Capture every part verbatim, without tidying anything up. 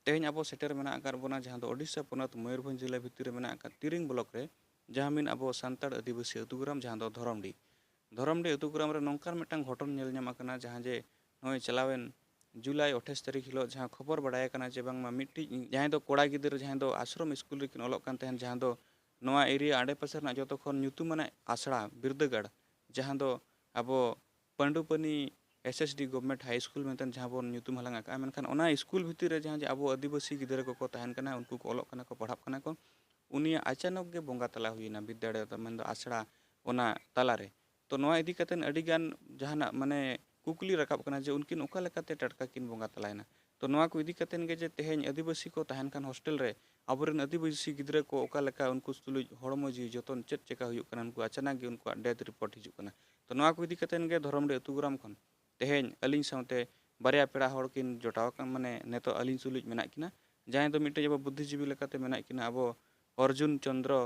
ᱛᱮᱦᱮᱧ ᱟᱵᱚ ᱥᱮᱴᱮᱨ ᱢᱮᱱᱟᱜ ᱟᱠᱟᱫ ᱵᱚᱱᱟ ᱡᱟᱦᱟᱸ ᱫᱚ ᱳᱰᱤᱥᱟ ᱯᱚᱱᱚᱛ ᱢᱚᱭᱩᱨᱵᱷᱚᱸᱡᱽ ᱡᱮᱞᱟ ᱵᱷᱤᱛᱤᱨ ᱨᱮ ᱢᱮᱱᱟᱜ ᱟᱠᱟᱫ ᱛᱤᱨᱤᱝ ᱵᱞᱚᱠ ᱨᱮ ᱡᱟᱦᱟᱸ ᱢᱤᱫ ᱟᱵᱚ ᱥᱟᱱᱛᱟᱲ ᱟᱹᱫᱤᱵᱟᱹᱥᱤ ᱟᱹᱛᱩ ᱜᱨᱟᱢ, ᱡᱟᱦᱟᱸ ᱫᱚ ᱫᱷᱚᱨᱚᱢᱰᱤ᱾ ᱫᱷᱚᱨᱚᱢᱰᱤ ᱟᱹᱛᱩ ᱜᱨᱟᱢ ᱨᱮ ᱱᱚᱝᱠᱟᱱ ᱢᱤᱫᱴᱟᱝ ᱜᱷᱚᱴᱚᱱ ᱧᱮᱞ ᱧᱟᱢ ᱟᱠᱟᱱᱟ, ᱡᱟᱦᱟᱸ ᱡᱮ ᱱᱚᱜᱼᱚᱭ ᱪᱟᱞᱟᱣᱮᱱ ᱡᱩᱞᱟᱭ ᱟᱴᱷᱟᱥ ᱛᱟᱹᱨᱤᱠᱷ ᱦᱤᱞᱳᱜ ᱡᱟᱦᱟᱸ ᱠᱷᱚᱵᱚᱨ ᱵᱟᱲᱟᱭ ᱟᱠᱟᱱᱟ ᱡᱮ ᱵᱟᱝᱢᱟ ᱢᱤᱫᱴᱤᱡ ᱡᱟᱦᱟᱸᱭ ᱫᱚ ᱠᱚᱲᱟ ᱜᱤᱫᱽᱨᱟᱹ ᱡᱟᱦᱟᱸᱭ ᱫᱚ ᱟᱥᱨᱚᱢ ᱥᱠᱩᱞ ᱨᱮᱠᱤᱱ ᱚᱞᱚᱜ ᱠᱟᱱ ᱛᱟᱦᱮᱸᱱ, ᱡᱟᱦᱟᱸ ᱫᱚ ᱱᱚᱣᱟ ᱮᱨᱤᱭᱟ ᱟᱰᱮᱯᱟᱥᱮ ᱨᱮᱱᱟᱜ ᱡᱚᱛᱚ ᱠᱷᱚᱱ ᱧᱩᱛᱩᱢᱟᱱᱟᱜ ᱟᱥᱲᱟ ᱵᱤᱨᱫᱟᱹᱜᱟᱲ, ᱡᱟᱦᱟᱸ ᱫᱚ ᱟᱵᱚ Padupani S S D Government High School ᱢᱮᱱᱛᱮ ᱡᱟᱦᱟᱸ ᱵᱚᱱ ᱧᱩᱛᱩᱢ ᱦᱟᱞᱟᱝ ᱟᱠᱟᱫᱼᱟ, ᱢᱮᱱᱠᱷᱟᱱ ᱚᱱᱟ ᱥᱠᱩᱞ ᱵᱷᱤᱛᱤᱨ ᱨᱮ ᱡᱟᱦᱟᱸ ᱡᱮ ᱟᱵᱚ ᱟᱹᱫᱤᱵᱟᱹᱥᱤ ᱜᱤᱫᱽᱨᱟᱹ ᱠᱚᱠᱚ ᱛᱟᱦᱮᱱ ᱠᱟᱱᱟ, ᱩᱱᱠᱩ ᱠᱚ ᱚᱞᱚᱜ ᱠᱟᱱᱟ ᱠᱚ, ᱯᱟᱲᱦᱟᱜ ᱠᱟᱱᱟ ᱠᱚ, ᱩᱱᱤᱭᱟᱜ ᱟᱪᱟᱱᱚᱠ ᱜᱮ ᱵᱚᱸᱜᱟ ᱛᱟᱞᱟ ᱦᱩᱭᱮᱱᱟ ᱵᱤᱫᱽᱭᱟᱲᱭᱚ ᱫᱚ, ᱢᱮᱱᱫᱚ ᱟᱥᱲᱟ ᱚᱱᱟ ᱛᱟᱞᱟᱨᱮ᱾ ᱛᱚ ᱱᱚᱣᱟ ᱤᱫᱤ ᱠᱟᱛᱮᱫ ᱟᱹᱰᱤᱜᱟᱱ ᱡᱟᱦᱟᱱᱟᱜ ᱢᱟᱱᱮ ᱠᱩᱠᱞᱤ ᱨᱟᱠᱟᱵ ᱠᱟᱱᱟ ᱡᱮ ᱩᱱᱠᱤᱱ ᱚᱠᱟ ᱞᱮᱠᱟᱛᱮ ᱴᱟᱴᱠᱟ ᱠᱤᱱ ᱵᱚᱸᱜᱟ ᱛᱟᱞᱟᱭᱮᱱᱟ᱾ ᱛᱚ ᱱᱚᱣᱟ ᱠᱚ ᱤᱫᱤ ᱠᱟᱛᱮᱫ ᱜᱮ ᱡᱮ ᱛᱮᱦᱮᱧ ᱟᱹᱫᱤᱵᱟᱹᱥᱤ ᱠᱚ ᱛᱟᱦᱮᱱ ᱠᱷᱟᱱ ᱦᱳᱥᱴᱮᱞ ᱨᱮ ᱟᱵᱚᱨᱮᱱ ᱟᱹᱫᱤᱵᱟᱹᱥᱤ ᱜᱤᱫᱽᱨᱟᱹ ᱠᱚ ᱚᱠᱟ ᱞᱮᱠᱟ ᱩᱱᱠᱩ ᱛᱩᱞᱩᱡ ᱦᱚᱲᱢᱚ ᱡᱤᱣᱤ ᱡᱚᱛᱚᱱ ᱪᱮᱫ ᱪᱮᱠᱟ ᱦᱩᱭᱩᱜ ᱠᱟᱱᱟ, ᱩᱱᱠᱩ ᱟᱪᱟᱱᱟᱠ ᱜᱮ ᱩᱱᱠᱩᱣᱟᱜ death report ᱦᱤᱡᱩᱜ ᱠᱟᱱᱟ᱾ ᱛᱚ ᱱᱚᱣᱟ ᱠᱚ ᱤᱫᱤ ᱠᱟᱛᱮᱫ ᱜᱮ ᱫᱷᱚᱨᱚᱢᱰᱤ ᱟᱹᱛᱩ ᱜᱨᱟᱢ ᱠᱷᱚᱱ ᱛᱮᱦᱮᱧ ᱟᱹᱞᱤᱧ ᱥᱟᱶᱛᱮ ᱵᱟᱨᱭᱟ ᱯᱮᱲᱟ ᱦᱚᱲ ᱠᱤᱱ ᱡᱚᱴᱟᱣ ᱟᱠᱟᱱ, ᱢᱟᱱᱮ ᱱᱤᱛᱚᱜ ᱟᱹᱞᱤᱧ ᱛᱩᱞᱩᱡ ᱢᱮᱱᱟᱜ ᱠᱤᱱᱟ, ᱡᱟᱦᱟᱸᱭ ᱫᱚ ᱢᱤᱫᱴᱮᱡ ᱟᱵᱚ ᱵᱩᱫᱽᱫᱷᱤᱡᱤᱵᱤ ᱞᱮᱠᱟᱛᱮ ᱢᱮᱱᱟᱜ ᱠᱤᱱᱟ ᱟᱵᱚ ᱚᱨᱡᱩᱱ ᱪᱚᱸᱫᱽᱨᱚ,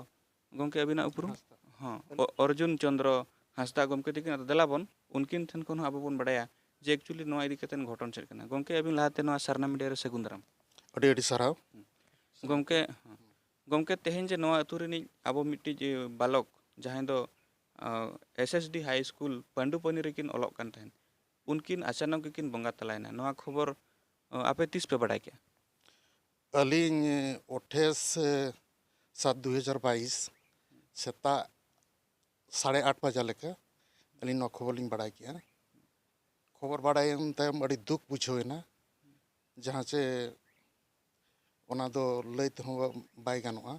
ᱜᱚᱢᱠᱮ ᱟᱹᱵᱤᱱᱟᱜ ᱩᱯᱨᱩᱢ? ᱦᱟᱸᱥᱫᱟ᱾ ᱦᱚᱸ, ᱚ-, ᱚᱨᱡᱩᱱ ᱪᱚᱸᱫᱽᱨᱚ ᱦᱟᱸᱥᱫᱟ ᱜᱚᱢᱠᱮ ᱛᱤᱠᱤᱱ᱾ ᱟᱫᱚ ᱫᱮᱞᱟ ᱵᱚᱱ ᱩᱱᱠᱤᱱ ᱴᱷᱮᱱ ᱠᱷᱚᱱ ᱦᱚᱸ ᱟᱵᱚ ᱵᱚᱱ ᱵᱟᱲᱟᱭᱟ ᱡᱮ actually ᱱᱚᱣᱟ ᱤᱫᱤ ᱠᱟᱛᱮᱫ ᱜᱷᱚᱴᱚᱱ ᱪᱮᱫ ᱠᱟᱱᱟ᱾ ᱜᱚᱢᱠᱮ ᱟᱹᱵᱤᱱ ᱞᱟᱦᱟᱛᱮ ᱱᱚᱣᱟ ᱥᱟᱨᱱᱟ ᱢᱤᱰᱤᱭᱟ ᱨᱮ ᱥᱟᱹᱜᱩᱱ ᱫᱟᱨᱟᱢ᱾ ᱟᱹᱰᱤ ᱟᱹᱰᱤ ᱥᱟᱨᱦᱟᱣ᱾ ᱜᱚᱢᱠᱮ, ᱜᱚᱢᱠᱮ ᱛᱮᱦᱮᱧ ᱡᱮ ᱱᱚᱣᱟ ᱟᱹᱛᱩ ᱨᱤᱱᱤᱡ ᱟᱵᱚ ᱢᱤᱫᱴᱤᱡ, ᱮ, ᱵᱟᱞᱚᱠ ᱡᱟᱦᱟᱸᱭ ᱫᱚ, ᱟ, ᱮᱥ ᱮᱥ ᱰᱤ High School ᱯᱟᱹᱰᱩᱯᱟᱹᱱᱤ ᱨᱮᱠᱤᱱ ᱚᱞᱚᱜ ᱠᱟᱱ ᱛᱟᱦᱮᱸᱫ, ᱩᱱᱠᱤᱱ ᱟᱪᱟᱱᱚᱠ ᱜᱮᱠᱤᱱ ᱵᱚᱸᱜᱟ ᱛᱟᱞᱟᱭᱮᱱᱟ, ᱱᱚᱣᱟ ᱠᱷᱚᱵᱚᱨ, ᱟ, ᱟᱯᱮ ᱛᱤᱥ ᱯᱮ ᱵᱟᱲᱟᱭ ᱠᱮᱜᱼᱟ? ᱟᱹᱞᱤᱧ, ᱮ, ᱟᱴᱷᱟᱥ, ᱮ, ᱥᱟᱛ ᱫᱩ ᱦᱟᱡᱟᱨ ᱵᱟᱭᱤᱥ ᱥᱮᱛᱟᱜ ᱥᱟᱲᱮ ᱟᱴ ᱵᱟᱡᱟ ᱞᱮᱠᱟ ᱟᱹᱞᱤᱧ ᱱᱚᱣᱟ ᱠᱷᱚᱵᱚᱨ ᱞᱤᱧ ᱵᱟᱲᱟᱭ ᱠᱮᱜᱼᱟ᱾ ᱠᱷᱚᱵᱚᱨ ᱵᱟᱲᱟᱭᱮᱱ ᱛᱟᱭᱚᱢ ᱟᱹᱰᱤ ᱫᱩᱠ ᱵᱩᱡᱷᱟᱹᱣ ᱮᱱᱟ, ᱡᱟᱦᱟᱸ ᱪᱮ ᱚᱱᱟ ᱫᱚ ᱞᱟᱹᱭ ᱛᱮᱦᱚᱸ ᱵᱟᱭ ᱜᱟᱱᱚᱜᱼᱟ᱾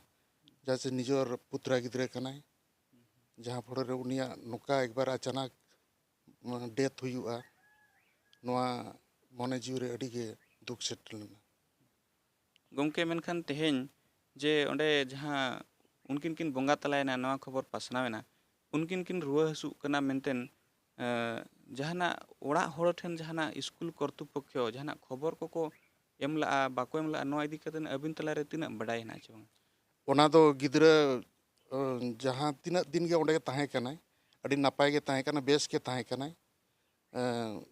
ᱡᱟᱦᱟᱸ ᱪᱮ ᱱᱤᱡᱚᱨ ᱯᱩᱛᱨᱟ ᱜᱤᱫᱽᱨᱟᱹ ᱠᱟᱱᱟᱭ, ᱡᱟᱦᱟᱸ ᱯᱚᱨᱮ ᱨᱮ ᱩᱱᱤᱭᱟᱜ ᱱᱚᱝᱠᱟ ᱮᱠᱵᱟᱨ ᱟᱪᱟᱱᱟᱠ death ᱦᱩᱭᱩᱜᱼᱟ, ᱱᱚᱣᱟ ᱢᱚᱱᱮ ᱡᱤᱣᱤ ᱨᱮ ᱟᱹᱰᱤ ᱜᱮ ᱫᱩᱠ ᱥᱮᱴᱮᱨ ᱞᱮᱱᱟ᱾ ᱜᱚᱢᱠᱮ, ᱢᱮᱱᱠᱷᱟᱱ ᱛᱮᱦᱮᱧ ᱡᱮ ᱚᱸᱰᱮ ᱡᱟᱦᱟᱸ ᱩᱱᱠᱤᱱ ᱠᱤᱱ ᱵᱚᱸᱜᱟ ᱛᱟᱞᱟᱭᱮᱱᱟ, ᱱᱚᱣᱟ ᱠᱷᱚᱵᱚᱨ ᱯᱟᱥᱱᱟᱣ ᱮᱱᱟ, ᱩᱱᱠᱤᱱ ᱠᱤᱱ ᱨᱩᱣᱟᱹ ᱦᱟᱹᱥᱩᱜ ᱠᱟᱱᱟ ᱢᱮᱱᱛᱮ, ᱮᱸ, ᱡᱟᱦᱟᱱᱟᱜ ᱚᱲᱟᱜ ᱦᱚᱲ ᱴᱷᱮᱱ ᱡᱟᱦᱟᱱᱟᱜ ᱥᱠᱩᱞ ᱠᱚᱨᱛᱩᱯᱚᱠᱠᱷᱚ ᱡᱟᱦᱟᱱᱟᱜ ᱠᱷᱚᱵᱚᱨ ᱠᱚᱠᱚ ᱮᱢ ᱞᱟᱜᱼᱟ, ᱵᱟᱠᱚ ᱮᱢ ᱞᱟᱜᱼᱟ, ᱱᱚᱣᱟ ᱤᱫᱤ ᱠᱟᱛᱮ ᱟᱹᱵᱤᱱ ᱛᱟᱞᱟᱨᱮ ᱛᱤᱱᱟᱹᱜ ᱵᱟᱰᱟᱭ ᱦᱮᱱᱟᱜᱼᱟ ᱪᱮ ᱵᱟᱝ? ᱚᱱᱟ ᱫᱚ ᱜᱤᱫᱽᱨᱟᱹ, ᱮᱸ, ᱡᱟᱦᱟᱸ ᱛᱤᱱᱟᱹᱜ ᱫᱤᱱ ᱜᱮ ᱚᱸᱰᱮ ᱜᱮ ᱛᱟᱦᱮᱸ ᱠᱟᱱᱟᱭ, ᱟᱹᱰᱤ ᱱᱟᱯᱟᱭ ᱜᱮ ᱛᱟᱦᱮᱸ ᱠᱟᱱᱟ, ᱵᱮᱥ ᱜᱮ ᱛᱟᱦᱮᱸ ᱠᱟᱱᱟᱭ᱾ ᱮᱸ,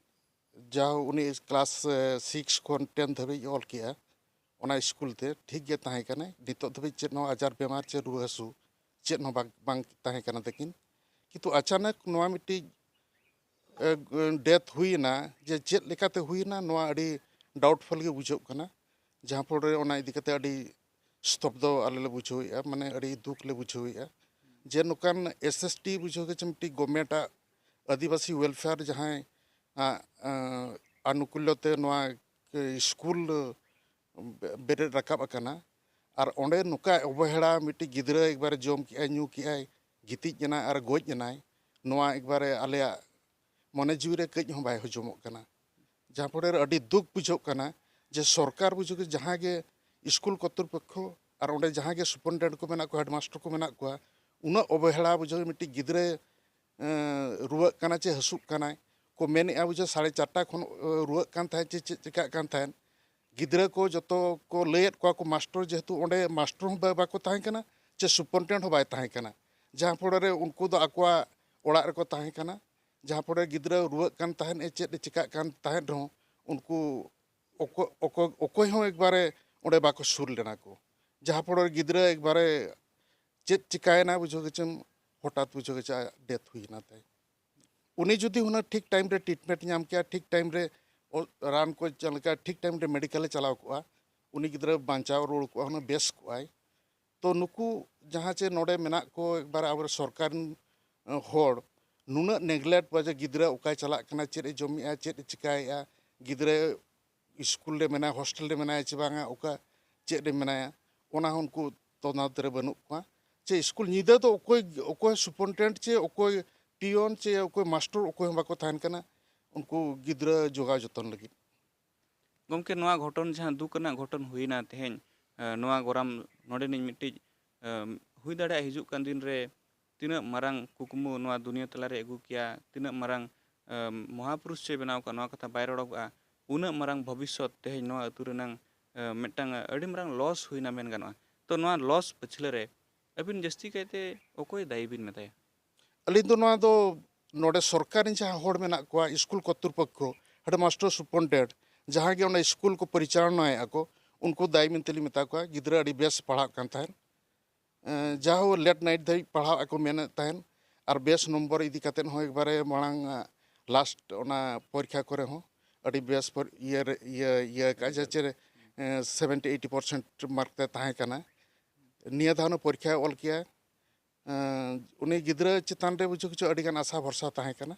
ᱡᱟᱣ ᱩᱱᱤ class, ᱮ, six ᱠᱷᱚᱱ ten ᱫᱷᱟᱹᱵᱤᱡ ᱚᱞ ᱠᱮᱜᱼᱟ᱾ ᱚᱱᱟ ᱥᱠᱩᱞ ᱛᱮ ᱴᱷᱤᱠ ᱜᱮ ᱛᱟᱦᱮᱸ ᱠᱟᱱᱟᱭ᱾ ᱱᱤᱛᱚᱜ ᱫᱷᱟᱹᱵᱤᱡ ᱪᱮᱫ ᱦᱚᱸ ᱟᱡᱟᱨ ᱵᱮᱢᱟᱨ ᱪᱮ ᱨᱩᱣᱟᱹ ᱦᱟᱹᱥᱩ ᱪᱮᱫ ᱦᱚᱸ ᱵᱟᱝ, ᱵᱟᱝ ᱛᱟᱦᱮᱸ ᱠᱟᱱᱟ ᱛᱟᱹᱠᱤᱱ᱾ ᱠᱤᱱᱛᱩ ᱟᱪᱟᱱᱚᱠ ᱱᱚᱣᱟ ᱢᱤᱫᱴᱤᱡ, ᱮ, death ᱦᱩᱭᱮᱱᱟ, ᱡᱮ ᱪᱮᱫ ᱞᱮᱠᱟᱛᱮ ᱦᱩᱭᱮᱱᱟ, ᱱᱚᱣᱟ ᱟᱹᱰᱤ doubtful ᱜᱮ ᱵᱩᱡᱷᱟᱹᱜ ᱠᱟᱱᱟ᱾ ᱡᱟᱦᱟᱸ ᱯᱚᱨᱮ ᱚᱱᱟ ᱤᱫᱤ ᱠᱟᱛᱮ ᱟᱹᱰᱤ ᱥᱛᱚᱵᱫᱷᱚ ᱟᱞᱮ ᱞᱮ ᱵᱩᱡᱷᱟᱹᱣᱮᱫᱼᱟ, ᱢᱟᱱᱮ ᱟᱹᱰᱤ ᱫᱩᱠ ᱞᱮ ᱵᱩᱡᱷᱟᱹᱣᱮᱫᱼᱟ ᱡᱮ ᱱᱚᱝᱠᱟᱱ S S T ᱵᱩᱡᱷᱟᱹᱣ ᱜᱮ ᱪᱮ ᱢᱤᱫᱴᱤᱡ government ᱟᱜ ᱟᱹᱫᱤᱵᱟᱹᱥᱤ welfare ᱡᱟᱦᱟᱸᱭ, ᱟ, ᱟ, ᱟᱱᱩᱠᱩᱞᱞᱚ ᱛᱮ ᱱᱚᱣᱟ, ᱮ, ᱥᱠᱩᱞ ᱵᱮ-, ᱵᱮᱨᱮᱫ ᱨᱟᱠᱟᱵ ᱟᱠᱟᱱᱟ᱾ ᱟᱨ ᱚᱸᱰᱮ ᱱᱚᱝᱠᱟ ᱚᱵᱚᱦᱮᱲᱟ, ᱢᱤᱫᱴᱤᱡ ᱜᱤᱫᱽᱨᱟᱹ ᱮᱠᱵᱟᱨᱮ ᱡᱚᱢ ᱠᱮᱜᱼᱟᱭ, ᱧᱩ ᱠᱮᱜᱼᱟᱭ, ᱜᱤᱛᱤᱡ ᱮᱱᱟᱭ ᱟᱨ ᱜᱚᱡ ᱮᱱᱟᱭ, ᱱᱚᱣᱟ ᱮᱠᱵᱟᱨᱮ ᱟᱞᱮᱭᱟᱜ ᱢᱚᱱᱮ ᱡᱤᱣᱤ ᱨᱮ ᱠᱟᱹᱡ ᱦᱚᱸ ᱵᱟᱭ ᱦᱚᱡᱚᱢᱚᱜ ᱠᱟᱱᱟ᱾ ᱡᱟᱦᱟᱸ ᱯᱚᱨᱮ ᱨᱮ ᱟᱹᱰᱤ ᱫᱩᱠ ᱵᱩᱡᱷᱟᱹᱜ ᱠᱟᱱᱟ ᱡᱮ ᱥᱚᱨᱠᱟᱨ ᱵᱩᱡᱷᱟᱹᱣ ᱜᱮ ᱡᱟᱦᱟᱸ ᱜᱮ ᱥᱠᱩᱞ ᱠᱚᱨᱛᱨᱤᱯᱚᱠᱠᱷᱚ ᱟᱨ ᱚᱸᱰᱮ ᱡᱟᱦᱟᱸ ᱜᱮ superintendent ᱠᱚ ᱢᱮᱱᱟᱜ ᱠᱚᱣᱟ, headmaster ᱠᱚ ᱢᱮᱱᱟᱜ ᱠᱚᱣᱟ, ᱩᱱᱟᱹᱜ ᱚᱵᱚᱦᱮᱲᱟ ᱵᱩᱡᱷᱟᱹᱣ ᱢᱤᱫᱴᱤᱡ ᱜᱤᱫᱽᱨᱟᱹ, ᱮᱸ, ᱨᱩᱣᱟᱹᱜ ᱠᱟᱱᱟ ᱪᱮ ᱦᱟᱹᱥᱩᱜ ᱠᱟᱱᱟᱭ, ᱠᱚ ᱢᱮᱱᱮᱫᱼᱟ ᱵᱩᱡᱷᱟᱹᱣ ᱥᱟᱲᱮ ᱪᱟᱨᱴᱟ ᱠᱷᱚᱱ, ᱮᱸ, ᱨᱩᱣᱟᱹᱜ ᱠᱟᱱ ᱛᱟᱦᱮᱸᱫ ᱪᱮ ᱪᱮᱫ ᱪᱮᱠᱟᱜ ᱠᱟᱱ ᱛᱟᱦᱮᱸᱫ, ᱜᱤᱫᱽᱨᱟᱹ ᱠᱚ ᱡᱚᱛᱚ ᱠᱚ ᱞᱟᱹᱭᱮᱫ ᱠᱚᱣᱟ ᱠᱚ ᱢᱟᱥᱴᱚᱨ, ᱡᱮᱦᱮᱛᱩ ᱚᱸᱰᱮ ᱢᱟᱥᱴᱚᱨ ᱦᱚᱸ ᱵᱟ-, ᱵᱟᱠᱚ ᱛᱟᱦᱮᱸ ᱠᱟᱱᱟ ᱪᱮ superintendent ᱦᱚᱸ ᱵᱟᱭ ᱛᱟᱦᱮᱸ ᱠᱟᱱᱟ, ᱡᱟᱦᱟᱸ ᱯᱚᱨᱮ ᱨᱮ ᱩᱱᱠᱩ ᱫᱚ ᱟᱠᱚᱣᱟᱜ ᱚᱲᱟᱜ ᱨᱮᱠᱚ ᱛᱟᱦᱮᱸ ᱠᱟᱱᱟ᱾ ᱡᱟᱦᱟᱸ ᱯᱚᱨᱮ ᱜᱤᱫᱽᱨᱟᱹ ᱨᱩᱣᱟᱹᱜ ᱠᱟᱱ ᱛᱟᱦᱮᱸᱫ ᱮ, ᱪᱮᱫ ᱮ ᱪᱤᱠᱟᱹᱜ ᱠᱟᱱ ᱛᱟᱦᱮᱸᱫ ᱨᱮᱦᱚᱸ, ᱩᱱᱠᱩ ᱚᱠᱚ-, ᱚᱠᱚ-, ᱚᱠᱚᱭ ᱦᱚᱸ ᱮᱠᱵᱟᱨᱮ ᱚᱸᱰᱮ ᱵᱟᱠᱚ ᱥᱩᱨ ᱞᱮᱱᱟ ᱠᱚ᱾ ᱡᱟᱦᱟᱸ ᱯᱚᱨᱮ ᱜᱤᱫᱽᱨᱟᱹ ᱮᱠᱵᱟᱨᱮ ᱪᱮᱫ ᱪᱤᱠᱟᱹᱭᱮᱱᱟ ᱵᱩᱡᱷᱟᱹᱣ ᱜᱮᱪᱚᱢ, ᱦᱚᱴᱟᱛ ᱵᱩᱡᱷᱟᱹᱣ ᱜᱮᱪᱚ ᱟᱭᱟᱜ death ᱦᱩᱭᱮᱱᱟ ᱛᱟᱭ᱾ ᱩᱱᱤ ᱡᱩᱫᱤ ᱦᱩᱱᱟᱹᱝ ᱴᱷᱤᱠ time ᱨᱮ treatment ᱧᱟᱢ ᱠᱮᱭᱟ, ᱴᱷᱤᱠ time ᱨᱮ ᱚ-, ᱨᱟᱱ ᱠᱚ ᱪᱮᱫ ᱞᱮᱠᱟ ᱴᱷᱤᱠ time ᱨᱮ medical ᱮ ᱪᱟᱞᱟᱣ ᱠᱚᱜᱼᱟ, ᱩᱱᱤ ᱜᱤᱫᱽᱨᱟᱹ ᱵᱟᱧᱪᱟᱣ ᱨᱩᱣᱟᱹᱲ ᱠᱚᱜᱼᱟ, ᱦᱩᱱᱟᱹᱝ ᱵᱮᱥ ᱠᱚᱜᱼᱟᱭ᱾ ᱛᱚ ᱱᱩᱠᱩ ᱡᱟᱦᱟᱸ ᱪᱮ ᱱᱚᱰᱮ ᱢᱮᱱᱟᱜ ᱠᱚ ᱮᱠᱵᱟᱨᱮ ᱟᱵᱚᱨᱮᱱ ᱥᱚᱨᱠᱟᱨ ᱨᱮᱱ, ᱮ, ᱦᱚᱲ ᱱᱩᱱᱟᱹᱜ neglect ᱵᱟ ᱡᱮ ᱜᱤᱫᱽᱨᱟᱹ ᱚᱠᱟᱭ ᱪᱟᱞᱟᱜ ᱠᱟᱱᱟ, ᱪᱮᱫ ᱮ ᱡᱚᱢᱮᱜᱼᱟ, ᱪᱮᱫ ᱮ ᱪᱤᱠᱟᱹᱭᱮᱜᱼᱟ, ᱜᱤᱫᱽᱨᱟᱹ ᱥᱠᱩᱞ ᱨᱮ ᱢᱮᱱᱟᱭᱟ, hostel ᱨᱮ ᱢᱮᱱᱟᱭᱟ ᱪᱮ ᱵᱟᱝᱟ, ᱚᱠᱟ ᱪᱮᱫ ᱨᱮ ᱢᱮᱱᱟᱭᱟ, ᱚᱱᱟ ᱦᱚᱸ ᱩᱱᱠᱩ ᱛᱚᱫᱟᱱᱛ ᱨᱮ ᱵᱟᱹᱱᱩᱜ ᱠᱚᱣᱟ᱾ ᱪᱮ ᱥᱠᱩᱞ ᱧᱤᱫᱟᱹ ᱫᱚ ᱚᱠᱚᱭ, ᱚᱠᱚᱭ superintendent ᱪᱮ ᱚᱠᱚᱭ peon ᱪᱮ ᱚᱠᱚᱭ ᱢᱟᱥᱴᱚᱨ ᱚᱠᱚᱭ ᱦᱚᱸ ᱵᱟᱠᱚ ᱛᱟᱦᱮᱱ ᱠᱟᱱᱟ ᱩᱱᱠᱩ ᱜᱤᱫᱽᱨᱟᱹ ᱡᱚᱜᱟᱣ ᱡᱚᱛᱚᱱ ᱞᱟᱹᱜᱤᱫ᱾ ᱜᱚᱢᱠᱮ, ᱱᱚᱣᱟ ᱜᱷᱚᱴᱚᱱ ᱡᱟᱦᱟᱸ ᱫᱩᱠ ᱟᱱᱟᱜ ᱜᱷᱚᱴᱚᱱ ᱦᱩᱭᱱᱟ ᱛᱮᱦᱮᱧ, ᱮ, ᱱᱚᱣᱟ ᱜᱚᱨᱟᱢ ᱱᱚᱰᱮᱱᱤᱡ ᱢᱤᱫᱴᱤᱡ, ᱮ, ᱦᱩᱭ ᱫᱟᱲᱮᱭᱟᱜᱼᱟ ᱦᱤᱡᱩᱜ ᱠᱟᱱ ᱫᱤᱱ ᱨᱮ ᱛᱤᱱᱟᱹᱜ ᱢᱟᱨᱟᱝ ᱠᱩᱠᱢᱩ ᱱᱚᱣᱟ ᱫᱩᱱᱤᱭᱟᱹ ᱛᱟᱞᱟᱨᱮ ᱟᱹᱜᱩ ᱠᱮᱭᱟ, ᱛᱤᱱᱟᱹᱜ ᱢᱟᱨᱟᱝ, ᱮ, ᱢᱚᱦᱟᱯᱩᱨᱩᱥ ᱪᱚᱭ ᱵᱮᱱᱟᱣ ᱠᱚᱜᱼᱟ, ᱱᱚᱣᱟ ᱠᱟᱛᱷᱟ ᱵᱟᱭ ᱨᱚᱲᱚᱜᱚᱜᱼᱟ᱾ ᱩᱱᱟᱹᱜ ᱢᱟᱨᱟᱝ ᱵᱷᱚᱵᱤᱥᱥᱚᱛ ᱛᱮᱦᱮᱧ ᱱᱚᱣᱟ ᱟᱹᱛᱩ ᱨᱮᱱᱟᱝ, ᱮ, ᱢᱤᱫᱴᱟᱝ ᱟᱹᱰᱤ ᱢᱟᱨᱟᱝ loss ᱦᱩᱭᱱᱟ ᱢᱮᱱ ᱜᱟᱱᱚᱜᱼᱟ᱾ ᱛᱚ ᱱᱚᱣᱟ loss ᱯᱟᱹᱪᱷᱞᱟᱹ ᱨᱮ ᱟᱹᱵᱤᱱ ᱡᱟᱹᱥᱛᱤ ᱠᱟᱭᱛᱮ ᱚᱠᱚᱭ ᱫᱟᱭᱤ ᱵᱤᱱ ᱢᱮᱛᱟᱭᱟ? ᱟᱹᱞᱤᱧ ᱫᱚ ᱱᱚᱣᱟ ᱫᱚ ᱱᱚᱰᱮ ᱥᱚᱨᱠᱟᱨ ᱨᱮᱱ ᱡᱟᱦᱟᱸ ᱦᱚᱲ ᱢᱮᱱᱟᱜ ᱠᱚᱣᱟ, ᱥᱠᱩᱞ ᱠᱚᱨᱛᱨᱤᱯᱚᱠᱠᱷᱚ, headmaster, superintendent, ᱡᱟᱦᱟᱸᱭ ᱜᱮ ᱚᱱᱟ ᱥᱠᱩᱞ ᱠᱚ ᱯᱚᱨᱤᱪᱟᱞᱚᱱᱟᱭᱮᱫᱼᱟ ᱠᱚ, ᱩᱱᱠᱩ ᱫᱟᱭᱤ ᱢᱮᱱᱛᱮ ᱞᱤᱧ ᱢᱮᱛᱟ ᱠᱚᱣᱟ᱾ ᱜᱤᱫᱽᱨᱟᱹ ᱟᱹᱰᱤ ᱵᱮᱥ ᱯᱟᱲᱦᱟᱜ ᱠᱟᱱ ᱛᱟᱦᱮᱸᱫ᱾ ᱮᱸ, ᱡᱟᱦᱳ, ᱞᱮᱴ ᱱᱟᱭᱤᱴ ᱫᱷᱟᱹᱵᱤᱡ ᱯᱟᱲᱦᱟᱣ ᱟᱠᱚ ᱢᱮᱱᱮᱫ ᱛᱟᱦᱮᱸᱫ, ᱟᱨ ᱵᱮᱥ ᱱᱚᱢᱵᱚᱨ ᱤᱫᱤ ᱠᱟᱛᱮᱫ ᱦᱚᱸ ᱮᱠᱵᱟᱨᱮ ᱢᱟᱲᱟᱝ, ᱟᱸ, ᱞᱟᱥᱴ ᱚᱱᱟ ᱯᱚᱨᱤᱠᱠᱷᱟ ᱠᱚᱨᱮ ᱦᱚᱸ ᱟᱹᱰᱤ ᱵᱮᱥ ᱯᱚᱨ-, ᱤᱭᱟᱹ ᱨᱮ, ᱤᱭᱟᱹ, ᱤᱭᱟᱹ ᱟᱠᱟᱫᱼᱟ, ᱡᱮ ᱪᱮᱫ, ᱮᱸ, ᱥᱮᱵᱷᱮᱱᱴᱤ ᱮᱭᱤᱴᱤ ᱯᱟᱨᱥᱮᱱᱴ ᱢᱟᱨᱠ ᱛᱮ ᱛᱟᱦᱮᱸ ᱠᱟᱱᱟ᱾ ᱱᱤᱭᱟᱹ ᱫᱷᱟᱣ ᱚᱱᱟ ᱯᱚᱨᱤᱠᱠᱷᱟᱭ ᱚᱞ ᱠᱮᱜᱼᱟ᱾ ᱮᱸ, ᱩᱱᱤ ᱜᱤᱫᱽᱨᱟᱹ ᱪᱮᱛᱟᱱ ᱨᱮ ᱵᱩᱡᱷᱟᱹᱣ ᱠᱤᱪᱷᱩ ᱟᱹᱰᱤᱜᱟᱱ ᱟᱥᱟ ᱵᱷᱚᱨᱥᱟ ᱛᱟᱦᱮᱸ ᱠᱟᱱᱟ᱾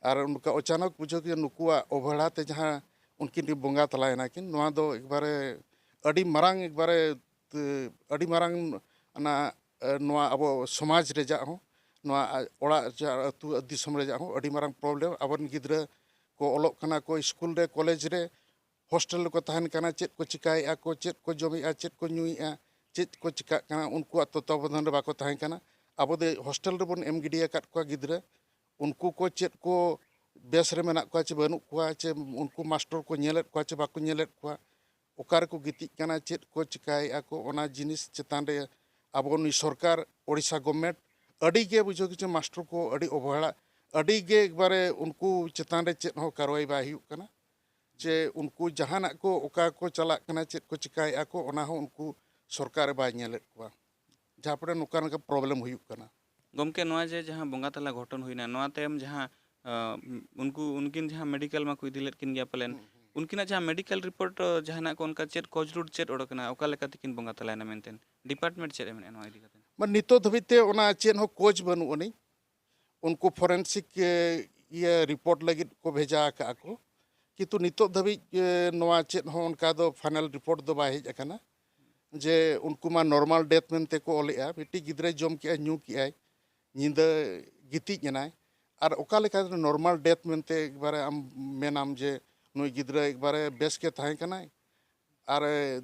ᱟᱨ ᱚᱱᱠᱟ ᱚᱪᱟᱱᱚᱠ ᱵᱩᱡᱷᱟᱹᱣ ᱠᱮᱫᱟ ᱱᱩᱠᱩᱣᱟᱜ ᱚᱵᱚᱦᱮᱲᱟ ᱛᱮ ᱡᱟᱦᱟᱸ ᱩᱱᱠᱤᱱ ᱠᱤᱱ ᱵᱚᱸᱜᱟ ᱛᱟᱞᱟᱭᱮᱱᱟ ᱠᱤᱱ, ᱱᱚᱣᱟ ᱫᱚ ᱮᱠᱵᱟᱨᱮ ᱟᱹᱰᱤ ᱢᱟᱨᱟᱝ, ᱮᱠᱵᱟᱨᱮ, ᱛᱮ-, ᱟᱹᱰᱤ ᱢᱟᱨᱟᱝ ᱚᱱᱟ, ᱮ, ᱱᱚᱣᱟ ᱟᱵᱚ ᱥᱚᱢᱟᱡᱽ ᱨᱮᱭᱟᱜ ᱦᱚᱸ, ᱱᱚᱣᱟ ᱟ-, ᱚᱲᱟᱜ ᱡᱟ-, ᱟᱹᱛᱩ ᱫᱤᱥᱚᱢ ᱨᱮᱭᱟᱜ ᱦᱚᱸ ᱟᱹᱰᱤ ᱢᱟᱨᱟᱝ ᱯᱨᱚᱵᱞᱮᱢ᱾ ᱟᱵᱚᱨᱮᱱ ᱜᱤᱫᱽᱨᱟᱹ ᱠᱚ ᱚᱞᱚᱜ ᱠᱟᱱᱟ ᱠᱚ ᱥᱠᱩᱞ ᱨᱮ, ᱠᱚᱞᱮᱡᱽ ᱨᱮ, ᱦᱳᱥᱴᱮᱞ ᱨᱮᱠᱚ ᱛᱟᱦᱮᱱ ᱠᱟᱱᱟ, ᱪᱮᱫ ᱠᱚ ᱪᱤᱠᱟᱹᱭᱮᱫᱼᱟ ᱠᱚ, ᱪᱮᱫ ᱠᱚ ᱡᱚᱢᱮᱫᱼᱟ, ᱪᱮᱫ ᱠᱚ ᱧᱩᱭᱮᱫᱼᱟ, ᱪᱮᱫ ᱠᱚ ᱪᱤᱠᱟᱹᱜ ᱠᱟᱱᱟ, ᱩᱱᱠᱩᱣᱟᱜ ᱛᱚᱛᱛᱣᱟᱵᱚᱫᱷᱟᱱ ᱨᱮ ᱵᱟᱠᱚ ᱛᱟᱦᱮᱸ ᱠᱟᱱᱟ᱾ ᱟᱵᱚ ᱫᱚ ᱦᱳᱥᱴᱮᱞ ᱨᱮᱵᱚᱱ ᱮᱢ ᱜᱤᱰᱤ ᱟᱠᱟᱫ ᱠᱚᱣᱟ ᱜᱤᱫᱽᱨᱟᱹ, ᱩᱱᱠᱩ ᱠᱚ ᱪᱮᱫ ᱠᱚ ᱵᱮᱥ ᱨᱮ ᱢᱮᱱᱟᱜ ᱠᱚᱣᱟ ᱪᱮ ᱵᱟᱹᱱᱩᱜ ᱠᱚᱣᱟ, ᱪᱮ ᱩᱱᱠᱩ ᱢᱟᱥᱴᱚᱨ ᱠᱚ ᱧᱮᱞᱮᱫ ᱠᱚᱣᱟ ᱪᱮ ᱵᱟᱠᱚ ᱧᱮᱞᱮᱫ ᱠᱚᱣᱟ, ᱚᱠᱟ ᱨᱮᱠᱚ ᱜᱤᱛᱤᱡ ᱠᱟᱱᱟ, ᱪᱮᱫ ᱠᱚ ᱪᱤᱠᱟᱹᱭᱮᱫᱼᱟ ᱠᱚ, ᱚᱱᱟ ᱡᱤᱱᱤᱥ ᱪᱮᱛᱟᱱ ᱨᱮ ᱟᱵᱚ ᱱᱩᱭ ᱥᱚᱨᱠᱟᱨ, ᱳᱰᱤᱥᱟ ᱜᱚᱵᱷᱢᱮᱱᱴ, ᱟᱹᱰᱤ ᱜᱮ ᱵᱩᱡᱷᱟᱹᱣ ᱠᱤᱪᱷᱩ ᱢᱟᱥᱴᱚᱨ ᱠᱚ ᱟᱹᱰᱤ ᱚᱵᱚᱦᱮᱲᱟ, ᱟᱹᱰᱤ ᱜᱮ ᱮᱠᱵᱟᱨᱮ ᱩᱱᱠᱩ ᱪᱮᱛᱟᱱ ᱨᱮ ᱪᱮᱫ ᱦᱚᱸ ᱠᱟᱨᱣᱟᱭ ᱵᱟᱭ ᱦᱩᱭᱩᱜ ᱠᱟᱱᱟ᱾ ᱡᱮ ᱩᱱᱠᱩ ᱡᱟᱦᱟᱱᱟᱜ ᱠᱚ, ᱚᱠᱟ ᱠᱚ ᱪᱟᱞᱟᱜ ᱠᱟᱱᱟ, ᱪᱮᱫ ᱠᱚ ᱪᱤᱠᱟᱹᱭᱮᱫᱼᱟ ᱠᱚ, ᱚᱱᱟ ᱦᱚᱸ ᱩᱱᱠᱩ ᱥᱚᱨᱠᱟᱨ ᱵᱟᱭ ᱧᱮᱞᱮᱫ ᱠᱚᱣᱟ, ᱡᱟᱦᱟᱸ ᱯᱚᱨᱮ ᱱᱚᱝᱠᱟ ᱱᱚᱝᱠᱟ ᱯᱨᱚᱵᱞᱮᱢ ᱦᱩᱭᱩᱜ ᱠᱟᱱᱟ᱾ ᱜᱚᱢᱠᱮ, ᱱᱚᱣᱟ ᱡᱮ ᱡᱟᱦᱟᱸ ᱵᱚᱸᱜᱟ ᱛᱟᱞᱟ ᱜᱷᱚᱴᱚᱱ ᱦᱩᱭᱱᱟ, ᱱᱚᱣᱟ ᱛᱟᱭᱚᱢ ᱡᱟᱦᱟᱸ, ᱟᱸ, ᱩᱱᱠᱩ, ᱩᱱᱠᱤᱱ ᱡᱟᱦᱟᱸ ᱢᱮᱰᱤᱠᱮᱞ ᱢᱟᱠᱚ ᱤᱫᱤ ᱞᱮᱫ ᱠᱤᱱ ᱜᱮᱭᱟ ᱯᱟᱞᱮᱱ, ᱦᱩᱸ, ᱦᱩᱸ᱾ ᱩᱱᱠᱤᱱᱟᱜ ᱡᱟᱦᱟᱸ ᱢᱮᱰᱤᱠᱮᱞ ᱨᱤᱯᱳᱨᱴ, ᱟᱸ, ᱡᱟᱦᱟᱱᱟᱜ ᱠᱚ ᱚᱱᱠᱟ ᱪᱮᱫ ᱠᱚᱡᱽ ᱨᱩᱴ ᱪᱮᱫ ᱚᱰᱚᱠ ᱮᱱᱟ, ᱚᱠᱟ ᱞᱮᱠᱟ ᱛᱮᱠᱤᱱ ᱵᱚᱸᱜᱟ ᱛᱟᱞᱟᱭᱮᱱᱟ ᱢᱮᱱᱛᱮ, ᱰᱤᱯᱟᱨᱴᱢᱮᱱᱴ ᱪᱮᱫ ᱮ ᱢᱮᱱᱮᱫᱼᱟ ᱱᱚᱣᱟ ᱤᱫᱤ ᱠᱟᱛᱮ? ᱢᱟᱱᱮ, ᱱᱤᱛᱚᱜ ᱫᱷᱟᱹᱵᱤᱡ ᱛᱮ ᱚᱱᱟ ᱪᱮᱫ ᱦᱚᱸ ᱠᱳᱪ ᱵᱟᱹᱱᱩᱜ ᱟᱹᱱᱤᱡ᱾ ᱩᱱᱠᱩ ᱯᱷᱚᱨᱮᱱᱥᱤᱠ, ᱮ, ᱤᱭᱟᱹ ᱨᱤᱯᱳᱨᱴ ᱞᱟᱹᱜᱤᱫ ᱠᱚ ᱵᱷᱮᱡᱟ ᱟᱠᱟᱫᱼᱟ ᱠᱚ, ᱠᱤᱱᱛᱩ ᱱᱤᱛᱚᱜ ᱫᱷᱟᱹᱵᱤᱡ, ᱮ, ᱱᱚᱣᱟ ᱪᱮᱫ ᱦᱚᱸ ᱚᱱᱠᱟ ᱫᱚ ᱯᱷᱟᱭᱱᱟᱞ ᱨᱤᱯᱳᱨᱴ ᱫᱚ ᱵᱟᱭ ᱦᱮᱡ ᱟᱠᱟᱱᱟ ᱡᱮ ᱩᱱᱠᱩ ᱢᱟ ᱱᱚᱨᱢᱟᱞ ᱰᱮᱛᱷ ᱢᱮᱱᱛᱮ ᱠᱚ ᱚᱞᱮᱜᱼᱟ᱾ ᱢᱤᱫᱴᱤᱡ ᱜᱤᱫᱽᱨᱟᱹᱭ ᱡᱚᱢ ᱠᱮᱜᱼᱟᱭ, ᱧᱩ ᱠᱮᱜᱼᱟᱭ, ᱧᱤᱫᱟᱹ ᱜᱤᱛᱤᱡ ᱮᱱᱟᱭ, ᱟᱨ ᱚᱠᱟ ᱞᱮᱠᱟ ᱱᱚᱨᱢᱟᱞ ᱰᱮᱛᱷ ᱢᱮᱱᱛᱮ ᱮᱠᱵᱟᱨᱮ ᱟᱢ ᱢᱮᱱᱟᱢ ᱡᱮ ᱱᱩᱭ ᱜᱤᱫᱽᱨᱟᱹ ᱮᱠᱵᱟᱨᱮ ᱵᱮᱥ ᱜᱮ ᱛᱟᱦᱮᱸ ᱠᱟᱱᱟᱭ, ᱟᱨ, ᱮ,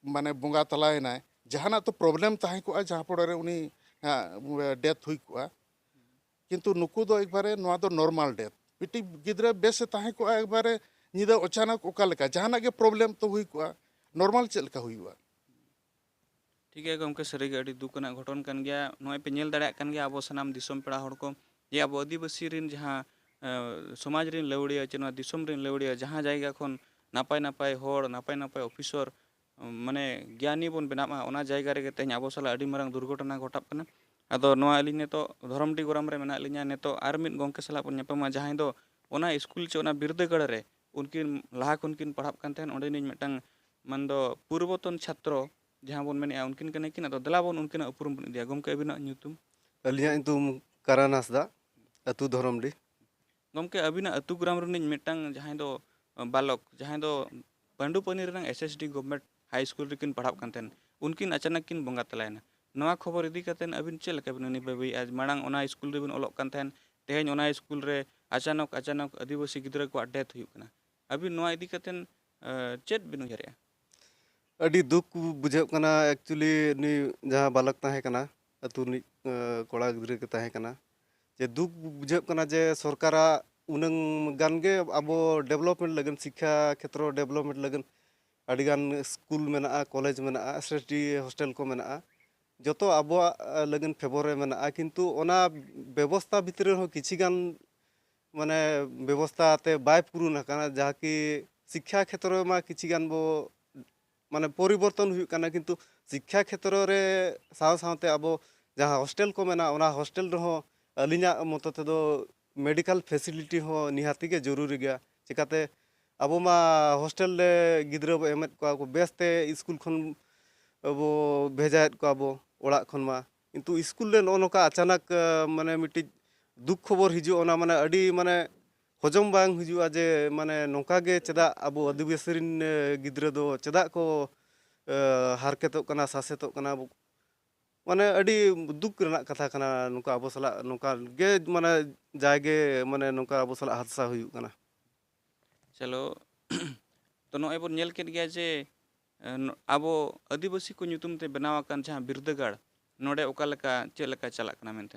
ᱢᱟᱱᱮ, ᱵᱚᱸᱜᱟ ᱛᱟᱞᱟᱭᱮᱱᱟᱭ, ᱡᱟᱦᱟᱱᱟᱜ ᱛᱚ ᱯᱨᱚᱵᱞᱮᱢ ᱛᱟᱦᱮᱸ ᱠᱚᱜᱼᱟ ᱡᱟᱦᱟᱸ ᱯᱚᱨᱮ ᱨᱮ ᱩᱱᱤ, ᱦᱟᱸᱜ, ᱰᱮᱛᱷ ᱦᱩᱭ ᱠᱚᱜᱼᱟ᱾ ᱠᱤᱱᱛᱩ ᱱᱩᱠᱩ ᱫᱚ ᱮᱠᱵᱟᱨᱮ ᱱᱚᱣᱟ ᱫᱚ ᱱᱚᱨᱢᱟᱞ ᱰᱮᱛᱷ᱾ ᱢᱤᱫᱴᱤᱡ ᱜᱤᱫᱽᱨᱟᱹ ᱵᱮᱥ ᱮ ᱛᱟᱦᱮᱸ ᱠᱚᱜᱼᱟ, ᱮᱠᱵᱟᱨᱮ ᱧᱤᱫᱟᱹ ᱚᱪᱟᱱᱚᱠ ᱚᱠᱟ ᱞᱮᱠᱟ ᱡᱟᱦᱟᱱᱟᱜ ᱜᱮ ᱯᱨᱚᱵᱞᱮᱢ ᱛᱚ ᱦᱩᱭ ᱠᱚᱜᱼᱟ, ᱱᱚᱨᱢᱟᱞ ᱪᱮᱫ ᱞᱮᱠᱟ ᱦᱩᱭᱩᱜᱼᱟ? ᱴᱷᱤᱠ ᱜᱮᱭᱟ ᱜᱚᱢᱠᱮ, ᱥᱟᱹᱨᱤᱜᱮ ᱟᱹᱰᱤ ᱫᱩᱠ ᱟᱱᱟᱜ ᱜᱷᱚᱴᱚᱱ ᱠᱟᱱ ᱜᱮᱭᱟ᱾ ᱱᱚᱜᱼᱚᱭ ᱯᱮ ᱧᱮᱞ ᱫᱟᱲᱮᱭᱟᱜ ᱠᱟᱱ ᱜᱮᱭᱟ ᱟᱵᱚ ᱥᱟᱱᱟᱢ ᱫᱤᱥᱚᱢ ᱯᱮᱲᱟ ᱦᱚᱲ ᱠᱚ, ᱡᱮ ᱟᱵᱚ ᱟᱹᱫᱤᱵᱟᱹᱥᱤ ᱨᱮᱱ ᱡᱟᱦᱟᱸ, ᱮ, ᱥᱚᱢᱟᱡᱽ ᱨᱮᱱ ᱞᱟᱹᱣᱲᱤᱭᱟᱹ ᱪᱮ ᱱᱚᱣᱟ ᱫᱤᱥᱚᱢ ᱨᱮᱱ ᱞᱟᱹᱣᱲᱤᱭᱟᱹ ᱡᱟᱦᱟᱸ ᱡᱟᱭᱜᱟ ᱠᱷᱚᱱ, ᱱᱟᱯᱟᱭ ᱱᱟᱯᱟᱭ ᱦᱚᱲ, ᱱᱟᱯᱟᱭ ᱱᱟᱯᱟᱭ ᱚᱯᱷᱤᱥᱚᱨ, ᱢᱟᱱᱮ ᱜᱮᱭᱟᱱᱤ ᱵᱚᱱ ᱵᱮᱱᱟᱜ ᱢᱟ, ᱚᱱᱟ ᱡᱟᱭᱜᱟ ᱨᱮᱜᱮ ᱛᱮᱦᱮᱧ ᱟᱵᱚ ᱥᱟᱞᱟᱜ ᱟᱹᱰᱤ ᱢᱟᱨᱟᱝ ᱫᱩᱨᱜᱷᱚᱴᱚᱱᱟ ᱜᱷᱚᱴᱟᱜ ᱠᱟᱱᱟ᱾ ᱟᱫᱚ ᱱᱚᱣᱟ ᱟᱹᱞᱤᱧ ᱱᱤᱛᱚᱜ ᱫᱷᱚᱨᱚᱢᱰᱤ ᱜᱚᱨᱟᱢ ᱨᱮ ᱢᱮᱱᱟᱜ ᱞᱤᱧᱟ᱾ ᱱᱤᱛᱚᱜ ᱟᱨ ᱢᱤᱫ ᱜᱚᱢᱠᱮ ᱥᱟᱞᱟᱜ ᱵᱚᱱ ᱧᱟᱯᱟᱢᱟ, ᱡᱟᱦᱟᱸᱭ ᱫᱚ ᱚᱱᱟ ᱥᱠᱩᱞ ᱪᱮ ᱚᱱᱟ ᱵᱤᱨᱫᱟᱹᱜᱟᱲ ᱨᱮ ᱩᱱᱠᱤᱱ ᱞᱟᱦᱟ ᱠᱷᱚᱱ ᱠᱤᱱ ᱯᱟᱲᱦᱟᱜ ᱠᱟᱱ ᱛᱟᱦᱮᱸᱱ, ᱚᱸᱰᱮᱱᱤᱡ ᱢᱤᱫᱴᱟᱝ ᱢᱟᱱ ᱫᱚ ᱯᱩᱨᱵᱚᱛᱚᱱ ᱪᱷᱟᱛᱨᱚ ᱡᱟᱦᱟᱸ ᱵᱚᱱ ᱢᱮᱱᱮᱫᱼᱟ, ᱩᱱᱠᱤᱱ ᱠᱟᱱᱟ ᱠᱤᱱ᱾ ᱟᱫᱚ ᱫᱮᱞᱟ ᱵᱚᱱ ᱩᱱᱠᱤᱱᱟᱜ ᱩᱯᱨᱩᱢ ᱵᱚᱱ ᱤᱫᱤᱭᱟ᱾ ᱜᱚᱢᱠᱮ, ᱟᱹᱵᱤᱱᱟᱜ ᱧᱩᱛᱩᱢ? ᱟᱹᱞᱤᱧᱟᱜ ᱧᱩᱛᱩᱢ ᱠᱟᱨᱟᱱ ᱦᱟᱸᱥᱫᱟ, ᱟᱹᱛᱩ ᱫᱷᱚᱨᱚᱢᱰᱤ᱾ ᱜᱚᱢᱠᱮ, ᱟᱹᱵᱤᱱᱟᱜ ᱟᱹᱛᱩ ᱜᱨᱟᱢ ᱨᱤᱱᱤᱡ ᱢᱤᱫᱴᱟᱝ ᱡᱟᱦᱟᱸᱭ ᱫᱚ, ᱟᱸ, ᱵᱟᱞᱚᱠ, ᱡᱟᱦᱟᱸᱭ ᱫᱚ ᱯᱟᱹᱰᱩᱯᱟᱹᱱᱤ ᱨᱮᱱᱟᱜ ᱮᱥ ᱮᱥ ᱰᱤ ᱜᱚᱵᱷᱢᱮᱱᱴ ᱦᱟᱭ ᱥᱠᱩᱞ ᱨᱮᱠᱤᱱ ᱯᱟᱲᱦᱟᱜ ᱠᱟᱱ ᱛᱟᱦᱮᱸᱱ, ᱩᱱᱠᱤᱱ ᱟᱪᱟᱱᱚᱠ ᱠᱤᱱ ᱵᱚᱸᱜᱟ ᱛᱟᱞᱟᱭᱮᱱᱟ᱾ ᱱᱚᱣᱟ ᱠᱷᱚᱵᱚᱨ ᱤᱫᱤ ᱠᱟᱛᱮᱫ ᱟᱹᱵᱤᱱ ᱪᱮᱫ ᱞᱮᱠᱟ ᱵᱤᱱ ᱟᱹᱱᱤ ᱵᱷᱟᱹᱵᱤᱭᱮᱫᱼᱟ? ᱢᱟᱲᱟᱝ ᱚᱱᱟ ᱥᱠᱩᱞ ᱨᱮᱵᱤᱱ ᱚᱞᱚᱜ ᱠᱟᱱ ᱛᱟᱦᱮᱸᱱ, ᱛᱮᱦᱮᱧ ᱚᱱᱟ ᱥᱠᱩᱞ ᱨᱮ ᱟᱪᱟᱱᱚᱠ, ᱟᱪᱟᱱᱚᱠ ᱟᱹᱫᱤᱵᱟᱹᱥᱤ ᱜᱤᱫᱽᱨᱟᱹ ᱠᱚᱣᱟᱜ ᱰᱮᱛᱷ ᱦᱩᱭᱩᱜ ᱠᱟᱱᱟ᱾ ᱟᱹᱵᱤᱱ ᱱᱚᱣᱟ ᱤᱫᱤ ᱠᱟᱛᱮᱫ, ᱟᱸ, ᱪᱮᱫ ᱵᱤᱱ ᱩᱭᱦᱟᱹᱨᱮᱜᱼᱟ? ᱟᱹᱰᱤ ᱫᱩᱠ ᱵᱩᱡᱷᱟᱹᱜ ᱠᱟᱱᱟ᱾ ᱮᱠᱪᱩᱭᱮᱞᱤ ᱱᱩᱭ ᱡᱟᱦᱟᱸ ᱵᱟᱞᱚᱠ ᱛᱟᱦᱮᱸ ᱠᱟᱱᱟ, ᱟᱹᱛᱩ ᱨᱤᱱᱤᱡ, ᱟᱸ, ᱠᱚᱲᱟ ᱜᱤᱫᱽᱨᱟᱹ ᱜᱮ ᱛᱟᱦᱮᱸ ᱠᱟᱱᱟ, ᱡᱮ ᱫᱩᱠ ᱵᱩᱡᱷᱟᱹᱜ ᱠᱟᱱᱟ ᱡᱮ ᱥᱚᱨᱠᱟᱨᱟᱜ ᱩᱱᱟᱹᱝ ᱜᱟᱱ ᱜᱮ ᱟᱵᱚ ᱰᱮᱵᱷᱞᱚᱯᱢᱮᱱᱴ ᱞᱟᱹᱜᱤᱫ, ᱥᱤᱠᱠᱷᱟ ᱠᱷᱮᱛᱨᱚ ᱰᱮᱵᱷᱞᱚᱯᱢᱮᱱᱴ ᱞᱟᱹᱜᱤᱫ ᱟᱹᱰᱤᱜᱟᱱ ᱥᱠᱩᱞ ᱢᱮᱱᱟᱜᱼᱟ, ᱠᱚᱞᱮᱡᱽ ᱢᱮᱱᱟᱜᱼᱟ, ᱮᱥ ᱮᱥ ᱰᱤ ᱦᱳᱥᱴᱮᱞ ᱠᱚ ᱢᱮᱱᱟᱜᱼᱟ, ᱡᱚᱛᱚ ᱟᱵᱚᱣᱟᱜ, ᱟᱸ, ᱞᱟᱹᱜᱤᱫ ᱯᱷᱮᱵᱚᱨ ᱨᱮ ᱢᱮᱱᱟᱜᱼᱟ᱾ ᱠᱤᱱᱛᱩ ᱚᱱᱟ ᱵᱮᱵᱚᱥᱛᱷᱟ ᱵᱷᱤᱛᱨᱤ ᱨᱮᱦᱚᱸ ᱠᱤᱪᱷᱤ ᱜᱟᱱ ᱢᱟᱱᱮ ᱵᱮᱵᱚᱥᱛᱷᱟ ᱛᱮ ᱵᱟᱭ ᱯᱩᱨᱩᱱ ᱟᱠᱟᱱᱟ, ᱡᱟᱦᱟᱸ ᱠᱤ ᱥᱤᱠᱠᱷᱟ ᱠᱷᱮᱛᱨᱚ ᱨᱮᱢᱟ ᱠᱤᱪᱷᱤ ᱜᱟᱱ ᱵᱚ ᱢᱟᱱᱮ ᱯᱚᱨᱤᱵᱚᱨᱛᱚᱱ ᱦᱩᱭᱩᱜ ᱠᱟᱱᱟ, ᱠᱤᱱᱛᱩ ᱥᱤᱠᱠᱷᱟ ᱠᱷᱮᱛᱨᱚ ᱨᱮ ᱥᱟᱶ ᱥᱟᱶᱛᱮ ᱟᱵᱚ ᱡᱟᱦᱟᱸ ᱦᱳᱥᱴᱮᱞ ᱠᱚ ᱢᱮᱱᱟᱜᱼᱟ, ᱚᱱᱟ ᱦᱳᱥᱴᱮᱞ ᱨᱮᱦᱚᱸ ᱟᱹᱞᱤᱧᱟᱜ ᱢᱚᱛᱚ ᱛᱮᱫᱚ ᱢᱮᱰᱤᱠᱮᱞ ᱯᱷᱮᱥᱤᱞᱤᱴᱤ ᱦᱚᱸ ᱱᱤᱦᱟᱹᱛᱤ ᱜᱮ ᱡᱚᱨᱩᱨᱤ ᱜᱮᱭᱟ᱾ ᱪᱤᱠᱟᱹᱛᱮ ᱟᱵᱚ ᱢᱟ ᱦᱳᱥᱴᱮᱞ ᱨᱮ ᱜᱤᱫᱽᱨᱟᱹ ᱵᱚ ᱮᱢᱮᱫ ᱠᱚᱣᱟ ᱠᱚ, ᱵᱮᱥᱛᱮ ᱥᱠᱩᱞ ᱠᱷᱚᱱ ᱵᱚ ᱵᱷᱮᱡᱟᱭᱮᱫ ᱠᱚᱣᱟ ᱵᱚ ᱚᱲᱟᱜ ᱠᱷᱚᱱ ᱢᱟ, ᱠᱤᱱᱛᱩ ᱥᱠᱩᱞ ᱨᱮ ᱱᱚᱜᱼᱚ ᱱᱚᱝᱠᱟ ᱟᱪᱟᱱᱚᱠ, ᱟᱸ, ᱢᱟᱱᱮ ᱢᱤᱫᱴᱤᱡ ᱫᱩᱠ ᱠᱷᱚᱵᱚᱨ ᱦᱤᱡᱩᱜᱼᱟ, ᱚᱱᱟ ᱢᱟᱱᱮ ᱟᱹᱰᱤ ᱢᱟᱱᱮ ᱦᱚᱡᱚᱢ ᱵᱟᱝ ᱦᱤᱡᱩᱜᱼᱟ ᱡᱮ ᱢᱟᱱᱮ ᱱᱚᱝᱠᱟ ᱜᱮ ᱪᱮᱫᱟᱜ ᱟᱵᱚ ᱟᱹᱫᱤᱵᱟᱹᱥᱤ ᱨᱤᱱ, ᱮ, ᱜᱤᱫᱽᱨᱟᱹ ᱫᱚ ᱪᱮᱫᱟᱜ ᱠᱚ, ᱮ, ᱦᱟᱨᱠᱮᱛᱚᱜ ᱠᱟᱱᱟ, ᱥᱟᱥᱮᱛᱚᱜ ᱠᱟᱱᱟ᱾ ᱢᱟᱱᱮ ᱟᱹᱰᱤ ᱫᱩᱠ ᱨᱮᱱᱟᱜ ᱠᱟᱛᱷᱟ ᱠᱟᱱᱟ, ᱱᱚᱝᱠᱟ ᱟᱵᱚ ᱥᱟᱞᱟᱜ ᱱᱚᱝᱠᱟ ᱜᱮ ᱢᱟᱱᱮ ᱡᱟᱭᱜᱮ ᱢᱟᱱᱮ ᱱᱚᱝᱠᱟ ᱟᱵᱚ ᱥᱟᱞᱟᱜ ᱦᱟᱫᱥᱟ ᱦᱩᱭᱩᱜ ᱠᱟᱱᱟ᱾ ᱪᱚᱞᱚ, ᱛᱚ ᱱᱚᱜᱼᱚᱭ ᱵᱚᱱ ᱧᱮᱞ ᱠᱮᱫ ᱜᱮᱭᱟ ᱡᱮ, ᱮ, ᱱᱚ-, ᱟᱵᱚ ᱟᱹᱫᱤᱵᱟᱹᱥᱤ ᱠᱚ ᱧᱩᱛᱩᱢ ᱛᱮ ᱵᱮᱱᱟᱣ ᱟᱠᱟᱱ ᱡᱟᱦᱟᱸ ᱵᱤᱨᱫᱟᱹᱜᱟᱲ, ᱱᱚᱰᱮ ᱚᱠᱟ ᱞᱮᱠᱟ, ᱪᱮᱫ ᱞᱮᱠᱟ ᱪᱟᱞᱟᱜ ᱠᱟᱱᱟ ᱢᱮᱱᱛᱮ᱾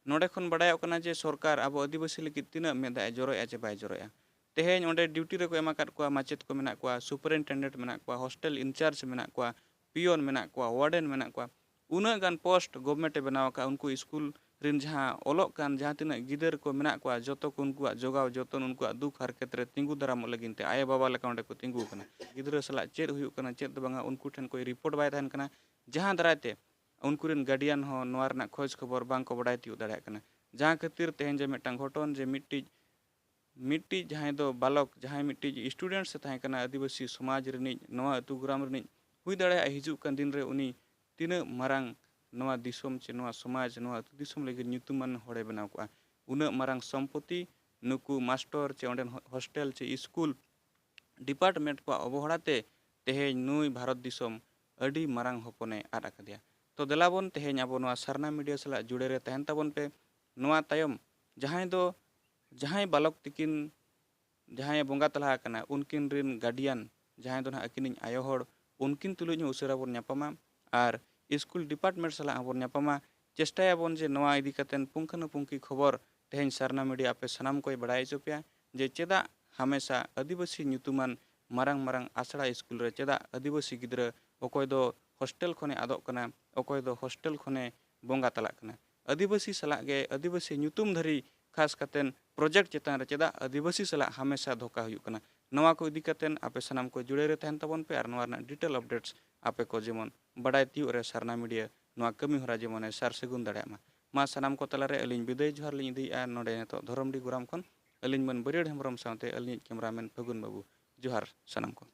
ᱱᱚᱰᱮ ᱠᱷᱚᱱ ᱵᱟᱰᱟᱭᱚᱜ ᱠᱟᱱᱟ ᱡᱮ ᱥᱚᱨᱠᱟᱨ ᱟᱵᱚ ᱟᱹᱫᱤᱵᱟᱹᱥᱤ ᱞᱟᱹᱜᱤᱫ ᱛᱤᱱᱟᱹᱜ ᱢᱮᱫ ᱫᱟᱜ ᱮ ᱡᱚᱨᱚᱭᱮᱫᱼᱟ ᱪᱮ ᱵᱟᱭ ᱡᱚᱨᱚᱭᱮᱫᱼᱟ᱾ ᱛᱮᱦᱮᱧ ᱚᱸᱰᱮ ᱰᱤᱭᱩᱴᱤ ᱨᱮᱠᱚ ᱮᱢ ᱟᱠᱟᱫ ᱠᱚᱣᱟ, ᱢᱟᱪᱮᱫ ᱠᱚ ᱢᱮᱱᱟᱜ ᱠᱚᱣᱟ, ᱥᱩᱯᱟᱨᱤᱱᱴᱮᱱᱰᱮᱱᱴ ᱢᱮᱱᱟᱜ ᱠᱚᱣᱟ, ᱦᱳᱥᱴᱮᱞ ᱤᱱᱪᱟᱨᱡᱽ ᱢᱮᱱᱟᱜ ᱠᱚᱣᱟ, ᱯᱤᱭᱚᱱ ᱢᱮᱱᱟᱜ ᱠᱚᱣᱟ, ᱳᱣᱟᱨᱰᱮᱱ ᱢᱮᱱᱟᱜ ᱠᱚᱣᱟ, ᱩᱱᱟᱹᱜ ᱜᱟᱱ ᱯᱳᱥᱴ ᱜᱚᱵᱷᱢᱮᱱᱴ ᱮ ᱵᱮᱱᱟᱣ ᱟᱠᱟᱫᱼᱟ, ᱩᱱᱠᱩ ᱥᱠᱩᱞ ᱨᱤᱱ ᱡᱟᱦᱟᱸ ᱚᱞᱚᱜ ᱠᱟᱱ ᱡᱟᱦᱟᱸ ᱛᱤᱱᱟᱹᱜ ᱜᱤᱫᱟᱹᱨ ᱠᱚ ᱢᱮᱱᱟᱜ ᱠᱚᱣᱟ, ᱡᱚᱛᱚ ᱠᱚ ᱩᱱᱠᱩᱣᱟᱜ ᱡᱚᱜᱟᱣ ᱡᱚᱛᱚᱱ, ᱩᱱᱠᱩᱣᱟᱜ ᱫᱩᱠ ᱦᱟᱨᱠᱮᱛ ᱨᱮ ᱛᱤᱸᱜᱩ ᱫᱟᱨᱟᱢᱚᱜ ᱞᱟᱹᱜᱤᱫ ᱛᱮ ᱟᱭᱳ ᱵᱟᱵᱟ ᱞᱮᱠᱟ ᱚᱸᱰᱮ ᱠᱚ ᱛᱤᱸᱜᱩ ᱟᱠᱟᱱᱟ᱾ ᱜᱤᱫᱽᱨᱟᱹ ᱥᱟᱞᱟᱜ ᱪᱮᱫ ᱦᱩᱭᱩᱜ ᱠᱟᱱᱟ, ᱪᱮᱫ ᱫᱚ ᱵᱟᱝᱟ, ᱩᱱᱠᱩ ᱴᱷᱮᱱ ᱠᱚᱭ ᱨᱤᱯᱳᱨᱴ ᱵᱟᱭ ᱛᱟᱦᱮᱱ ᱠᱟᱱᱟ, ᱡᱟᱦᱟᱸ ᱫᱟᱨᱟᱭ ᱛᱮ ᱩᱱᱠᱩ ᱨᱮᱱ ᱜᱟᱨᱰᱤᱭᱟᱱ ᱦᱚᱸ ᱱᱚᱣᱟ ᱨᱮᱱᱟᱜ ᱠᱷᱚᱡᱽ ᱠᱷᱚᱵᱚᱨ ᱵᱟᱝ ᱠᱚ ᱵᱟᱰᱟᱭ ᱛᱤᱭᱳᱜ ᱫᱟᱲᱮᱭᱟᱜ ᱠᱟᱱᱟ᱾ ᱡᱟᱦᱟᱸ ᱠᱷᱟᱹᱛᱤᱨ ᱛᱮᱦᱮᱧ ᱡᱮ ᱢᱤᱫᱴᱟᱝ ᱜᱷᱚᱴᱚᱱ, ᱡᱮ ᱢᱤᱫᱴᱤᱡ ᱢᱤᱫᱴᱤᱡ ᱡᱟᱦᱟᱸᱭ ᱫᱚ ᱵᱟᱞᱚᱠ, ᱡᱟᱦᱟᱸᱭ ᱢᱤᱫᱴᱤᱡ ᱥᱴᱩᱰᱮᱱᱴ ᱥᱮ ᱛᱟᱦᱮᱸ ᱠᱟᱱᱟ ᱟᱹᱫᱤᱵᱟᱹᱥᱤ ᱥᱚᱢᱟᱡᱽ ᱨᱤᱱᱤᱡ, ᱱᱚᱣᱟ ᱟᱹᱛᱩ ᱜᱨᱟᱢ ᱨᱤᱱᱤᱡ, ᱦᱩᱭ ᱫᱟᱲᱮᱭᱟᱜᱼᱟ ᱦᱤᱡᱩᱜ ᱠᱟᱱ ᱫᱤᱱ ᱨᱮ ᱩᱱᱤ ᱛᱤᱱᱟᱹᱜ ᱢᱟᱨᱟᱝ ᱱᱚᱣᱟ ᱫᱤᱥᱚᱢ ᱪᱮ ᱱᱚᱣᱟ ᱥᱚᱢᱟᱡᱽ, ᱱᱚᱣᱟ ᱟᱹᱛᱩ ᱫᱤᱥᱚᱢ ᱞᱟᱹᱜᱤᱫ ᱧᱩᱛᱩᱢᱟᱱ ᱦᱚᱲᱮ ᱵᱮᱱᱟᱣ ᱠᱚᱜᱼᱟ᱾ ᱩᱱᱟᱹᱜ ᱢᱟᱨᱟᱝ ᱥᱚᱢᱯᱚᱛᱤ ᱱᱩᱠᱩ ᱢᱟᱥᱴᱚᱨ ᱪᱮ ᱚᱸᱰᱮᱱ ᱦᱚ-, ᱦᱳᱥᱴᱮᱞ ᱪᱮ ᱥᱠᱩᱞ ᱰᱤᱯᱟᱨᱴᱢᱮᱱᱴ ᱠᱚᱣᱟᱜ ᱚᱵᱚᱦᱮᱲᱟ ᱛᱮ ᱛᱮᱦᱮᱧ ᱱᱩᱭ ᱵᱷᱟᱨᱚᱛ ᱫᱤᱥᱚᱢ ᱟᱹᱰᱤ ᱢᱟᱨᱟᱝ ᱦᱚᱯᱚᱱᱮ ᱟᱫ ᱟᱠᱟᱫᱮᱭᱟ᱾ ᱛᱚ ᱫᱮᱞᱟ ᱵᱚᱱ ᱛᱮᱦᱮᱧ ᱟᱵᱚ ᱱᱚᱣᱟ ᱥᱟᱨᱱᱟ ᱢᱤᱰᱤᱭᱟ ᱥᱟᱞᱟᱜ ᱡᱩᱲᱟᱹ ᱨᱮ ᱛᱟᱦᱮᱱ ᱛᱟᱵᱚᱱ ᱯᱮ᱾ ᱱᱚᱣᱟ ᱛᱟᱭᱚᱢ ᱡᱟᱦᱟᱸᱭ ᱫᱚ, ᱡᱟᱦᱟᱸᱭ ᱵᱟᱞᱚᱠ ᱛᱤᱠᱤᱱ, ᱡᱟᱦᱟᱸᱭ ᱵᱚᱸᱜᱟ ᱛᱟᱞᱟ ᱟᱠᱟᱱᱟ, ᱩᱱᱠᱤᱱ ᱨᱤᱱ ᱜᱟᱨᱰᱤᱭᱟᱱ, ᱡᱟᱦᱟᱸᱭ ᱫᱚ ᱱᱟᱦᱟᱜ ᱟᱹᱠᱤᱱᱤᱡ ᱟᱭᱳ ᱦᱚᱲ, ᱩᱱᱠᱤᱱ ᱛᱩᱞᱩᱡ ᱦᱚᱸ ᱩᱥᱟᱹᱨᱟ ᱵᱚᱱ ᱧᱟᱯᱟᱢᱟ ᱟᱨ ᱥᱠᱩᱞ ᱰᱤᱯᱟᱨᱴᱢᱮᱱᱴ ᱥᱟᱞᱟᱜ ᱦᱚᱸᱵᱚᱱ ᱧᱟᱯᱟᱢᱟ᱾ ᱪᱮᱥᱴᱟᱭᱟᱵᱚᱱ ᱡᱮ ᱱᱚᱣᱟ ᱤᱫᱤ ᱠᱟᱛᱮᱱ ᱯᱩᱝᱠᱷᱟᱱᱩᱯᱩᱝᱠᱷᱤ ᱠᱷᱚᱵᱚᱨ ᱛᱮᱦᱮᱧ ᱥᱟᱨᱱᱟ ᱢᱤᱰᱤᱭᱟ ᱟᱯᱮ ᱥᱟᱱᱟᱢ ᱠᱚᱭ ᱵᱟᱲᱟᱭ ᱦᱚᱪᱚ ᱯᱮᱭᱟ ᱡᱮ ᱪᱮᱫᱟᱜ ᱦᱟᱢᱮᱥᱟ ᱟᱹᱫᱤᱵᱟᱹᱥᱤ ᱧᱩᱛᱩᱢᱟᱱ ᱢᱟᱨᱟᱝ ᱢᱟᱨᱟᱝ ᱟᱥᱲᱟ ᱥᱠᱩᱞ ᱨᱮ ᱪᱮᱫᱟᱜ ᱟᱹᱫᱤᱵᱟᱹᱥᱤ ᱜᱤᱫᱽᱨᱟᱹ ᱚᱠᱚᱭ ᱫᱚ ᱦᱳᱥᱴᱮᱞ ᱠᱷᱚᱱᱮ ᱟᱫᱚᱜ ᱠᱟᱱᱟ, ᱚᱠᱚᱭ ᱫᱚ ᱦᱳᱥᱴᱮᱞ ᱠᱷᱚᱱᱮ ᱵᱚᱸᱜᱟ ᱛᱟᱞᱟᱜ ᱠᱟᱱᱟ᱾ ᱟᱹᱫᱤᱵᱟᱹᱥᱤ ᱥᱟᱞᱟᱜ ᱜᱮ, ᱟᱹᱫᱤᱵᱟᱹᱥᱤ ᱧᱩᱛᱩᱢ ᱫᱷᱟᱹᱨᱤ ᱠᱷᱟᱥ ᱠᱟᱛᱮᱱ ᱯᱨᱚᱡᱮᱠᱴ ᱪᱮᱛᱟᱱ ᱨᱮ ᱪᱮᱫᱟᱜ ᱟᱹᱫᱤᱵᱟᱹᱥᱤ ᱥᱟᱞᱟᱜ ᱦᱟᱢᱮᱥᱟ ᱫᱷᱳᱠᱟ ᱦᱩᱭᱩᱜ ᱠᱟᱱᱟ? ᱱᱚᱣᱟ ᱠᱚ ᱤᱫᱤ ᱠᱟᱛᱮᱱ ᱟᱯᱮ ᱥᱟᱱᱟᱢ ᱠᱚ ᱡᱩᱲᱟᱹᱭ ᱨᱮ ᱛᱟᱦᱮᱱ ᱛᱟᱵᱚᱱ ᱯᱮ ᱟᱨ ᱱᱚᱣᱟ ᱨᱮᱱᱟᱜ ᱰᱤᱴᱮᱞ ᱟᱯᱰᱮᱴᱥ ᱟᱯᱮ ᱠᱚ ᱡᱮᱢᱚᱱ ᱵᱟᱰᱟᱭ ᱛᱤᱭᱳᱜ ᱨᱮ ᱥᱟᱨᱱᱟ ᱢᱤᱰᱤᱭᱟ ᱱᱚᱣᱟ ᱠᱟᱹᱢᱤ ᱦᱚᱨᱟ ᱡᱮᱢᱚᱱᱮ ᱥᱟᱨ ᱥᱟᱹᱜᱩᱱ ᱫᱟᱲᱮᱭᱟᱜ ᱢᱟ᱾ ᱢᱟ ᱥᱟᱱᱟᱢ ᱠᱚ ᱛᱟᱞᱟᱨᱮ ᱟᱹᱞᱤᱧ ᱵᱤᱫᱟᱹᱭ ᱡᱚᱦᱟᱨ ᱞᱤᱧ ᱤᱫᱤᱭᱮᱫᱼᱟ ᱱᱚᱰᱮ ᱱᱤᱛᱚᱜ ᱫᱷᱚᱨᱚᱢᱰᱤ ᱜᱚᱨᱟᱢ ᱠᱷᱚᱱ᱾ ᱟᱹᱞᱤᱧ ᱢᱟᱹᱱ ᱵᱟᱹᱨᱭᱟᱹᱲ ᱦᱮᱢᱵᱨᱚᱢ ᱥᱟᱶᱛᱮ ᱟᱹᱞᱤᱧᱤᱡ ᱠᱮᱢᱨᱟᱢᱮᱱ ᱯᱷᱟᱹᱜᱩᱱ ᱵᱟᱹᱵᱩ᱾ ᱡᱚᱦᱟᱨ ᱥᱟᱱᱟᱢ ᱠᱚ᱾